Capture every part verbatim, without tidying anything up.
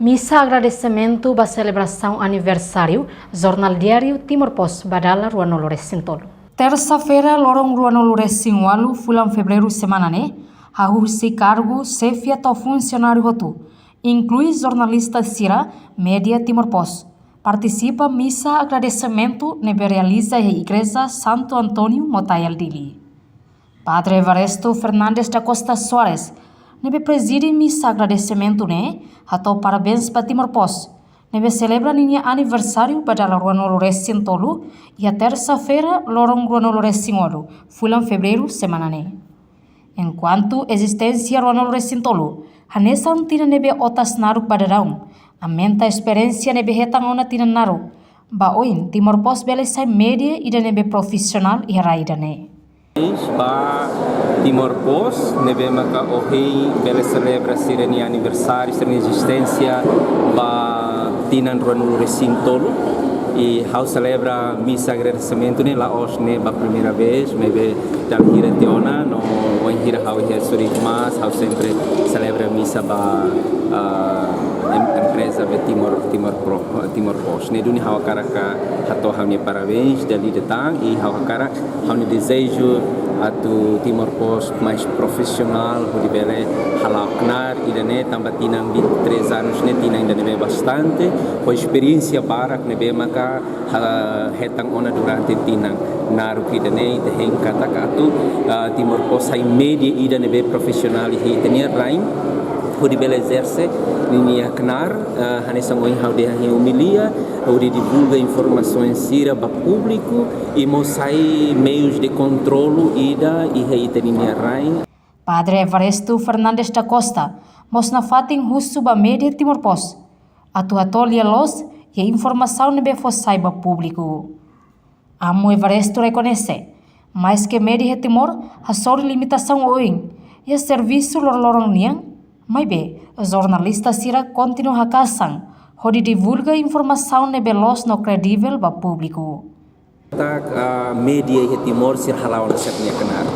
Misa agradesimentu ba selebrasaun aniversáriu Jornál Diáriu Timor Post ba dala ruanulu-resin-tolu. Tersa-feira, loron ruanulu-resin-ualu, fulan Fevereiru semana ne'e, hahú husi kargu xefe to'o funsionáriu hotu, inklui jornalista sira, média Timor Post, partisipa misa agradesimentu ne'ebé realiza iha Igreja Santo António, Motayal, Dili. Padre Evaristo Fernandes da Costa Soares, ne'ebé prezide misa agradesimentu ne'e, hato'o parabéns ba Timor Post, ne'ebé selebra ninia aniversáriu ba dala ruanulu-resin-tolu, iha tersa-feira, loron ruanulu-resin-ualu, fulan Fevereiru semana ne'e. Enkuantu ezisténsia ruanulu-resin-tolu, hanesan tinan ne'ebé otas naruk ba daudaun, aumenta esperiénsia ne'ebé hetan ona tinan naruk, ba oin Timor Post bele sai média ida ne'ebé profisionál iha rai ida-ne'e. Ba Timor Post, ne'ebé maka ohin bele selebra sira-nia aniversáriu, sira-nia ezisténsia ba tinan ruanulu-resin-tolu. I ha'u selebra misa agradesimentu ne'e la'ós ne'e ba primeira vez, maibé dala hira tiha ona, no wainhira ha'u iha sorin mas, ha'u sempre selebra misa ba, ah, em-, empreza be Timor, Timor Pro, Timor Post. Ne'e duni ha'u hakarak hato'o ha'u-nia parabéns dala ida tan, i ha'u hakarak, ha'u-nia dezeju atu Timor Post mais profisionál, hodi bele hala'o knaar ida-ne'e, tanba tinan vinte e três anos ne'e tinan ida ne'ebé bastante, ho esperiénsia barak ne'ebé maka, ah, hetan ona durante tinan naruk ida-ne'e, ita hein katak atu, ah, Timor Post sai média ida ne'ebé profisionál iha ita-nia rain, hodi bele ezerse ninia knaar, ah, hanesan ohin ha'u dehan iha omilia, hodi divulga informasaun sira ba públiku, i mós sai meius de kontrolu ida iha ita-nia rain. Padre Evaristo Fernandes da Costa mós nafatin husu ba média Timor Post atu hato'o lia-loos iha informasaun ne'ebé fó sai ba públiku. Amu Evaristo rekoñese, maske média iha Timor hasoru limitasaun oioin iha servisu loroloron nian, maibé jornalista sira kontinua hakasan hodi divulga informasaun ne'ebé loos no kredivel ba públiku. Tak, ah, média iha Timor sira hala'o ona sira-nia knaar.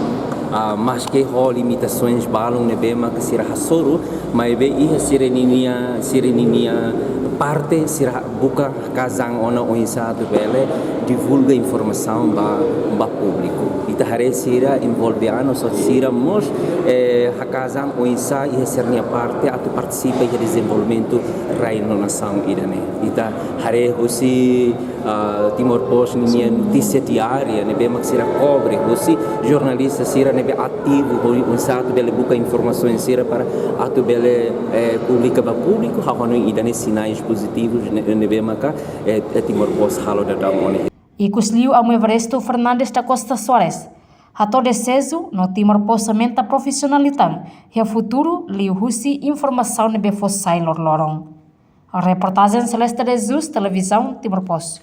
Ah, maske ho limitasaun balun ne'ebé maka sira hasoru, maibé iha sira-ninia, sira-ninia parte sira buka hakasan ona oinsá atu bele divulga informasaun ba, ba públiku. Ita haree sira envolve an, no só sira mós, eh, hakasan oinsá iha sira-nia parte atu partisipa iha dezenvolvimentu rain no nasaun ida-ne'e. Ita haree husi, ah, Timor Post ninia notísia diária ne'ebé mak sira kobre, husi jornalista sira ne'ebé ativu, hodi oinsá atu bele buka informasaun sira para atu bele, eh, publika ba públiku, ha'u hanoin ida-ne'e sinais pozitivus ne'e, ne'ebé maka, eh, eh, Timor Post halo daudaun ona. Ikusliu Amu Evaristo Fernandes da Costa Soares hato'o dezeju no Timor Post aumenta profisionál liután iha futuru liuhusi informasaun ne'ebé fó sai loroloron. Reportajen Celeste de Jesus, Televizaun Timor Post.